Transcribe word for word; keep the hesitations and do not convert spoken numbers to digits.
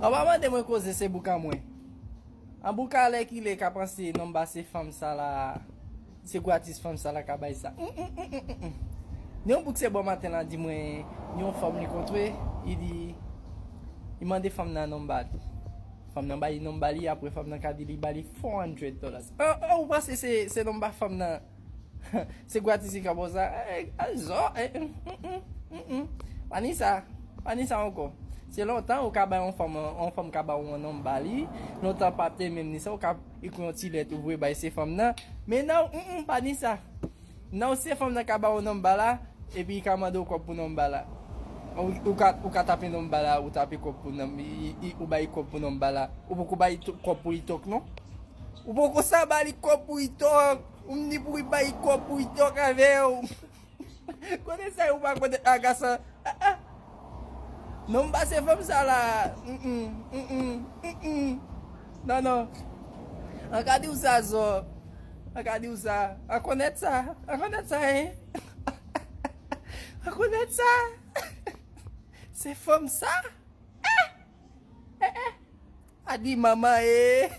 An pa mande mwen koze se bouka mwen. An bouka lè ki lè ka panse nonm ba se fanm sa la. Se gratis fanm sa la ka bay sa. Mm, mm, mm, mm, mm, mm. Ni yon bouk se bon maten la di mwen ni yon fanm li kontre, li di li mande fanm nan nonm ba li. Fanm nan ba li nonm ba li, apre fanm nan ka di li ba li four hundred dollars. An, an, ou panse se, se nonm ba fanm nan? Se gratis li ka ba w sa? Eh, eh, zò, eh, mm, mm, mm, mm. Pa ni sa. Pa ni sa ankò. Se lontan ou ka bay yon fanm, yon fanm ka ba w yon nonm ba li. Lontan pa te menm ni sa, ou ka ekri yon ti lèt ou voye bay se fanm nan. Men nan, mm, mm, pa ni sa. Nan se fanm nan ka ba w yon nonm ba la, epi li ka mande w kòb pou nonm ba la. Ou, ou ka, ou ka tape nonm ba la, ou tape kòb pou nonm, i- i- ou bay kòb pou nonm ba la. Ou poko bay to- kòb pou li tok non. Ou poko sa ba li kòb pou li tok. Ou m di pou li bay kòb pou li tok avè w. Kote sa ou pa kote agasan. Ah, ah. Non, m pa se fanm sa la. Mm, mm, mm, mm, mm, mm. Non, non. An ka di w sa, zò. An ka di w sa. An konèt sa. An konèt sa, hein? An konèt sa. Se fanm sa? Ah! Eh, eh. A di manman, eh.